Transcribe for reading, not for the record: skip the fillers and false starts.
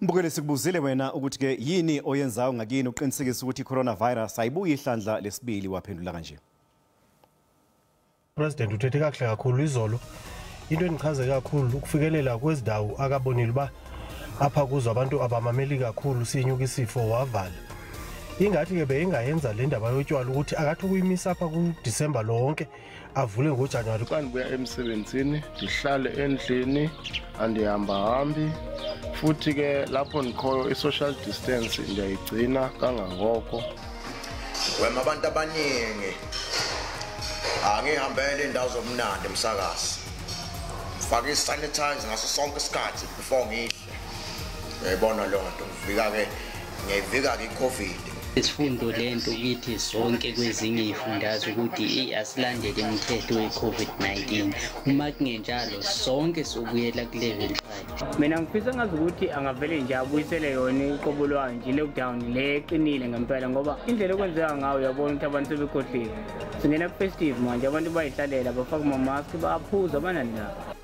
Mbukeli, sikubuzile wena ukuthi ke yini oyenzayo ngakini uqinisekisa ukuthi i-coronavirus ayibuyi ihlandla lesibili, waphendula kanje. President uthethe kakuhle kakhulu izolo. Into endichaze kakhulu ukufikelela kwezindawo akabonile uba apha kuzo abantu abamameli kakhulu, sinyuka isifo wavala. Ingathi ke beyingayenza le ndaba yotywala ukuthi akathi ukuyimisa apha kuDisemba lonke, avule ngoJanuwari. Xa ndibuya emsebenzini ndihlale endlini, andihambahambi, futhi ke lapho ndikhoyo i-social distance ndiyayigcina kangangoko. Wema abantu abaningi, angihambele indawo zomnandi emsakazi, ngifake i-sanitizer ngaso sonke isikhathi before ngidle. Uyayibona leyo nto, ngivika-ke, ngiyayivika-ke i-COVID. Isifundo lento kithi sonke kwezinye izifundazwe ukuthi asilandele imithetho ye-COVID-19. Uma kungenjalo sonke sobuyela ku-level 5. Mina ngifisa ngazi ukuthi angavele nje abuyisele yona iqobo lwayo nje, lockdown le eqinile ngempela, ngoba indlela okwenzeka ngayo uyabona ukuthi abantu sebekhohliwe. Singena ku-festive manje, abantu bayihlalela, bafaka ama-mask, bayaphuza, banandaba.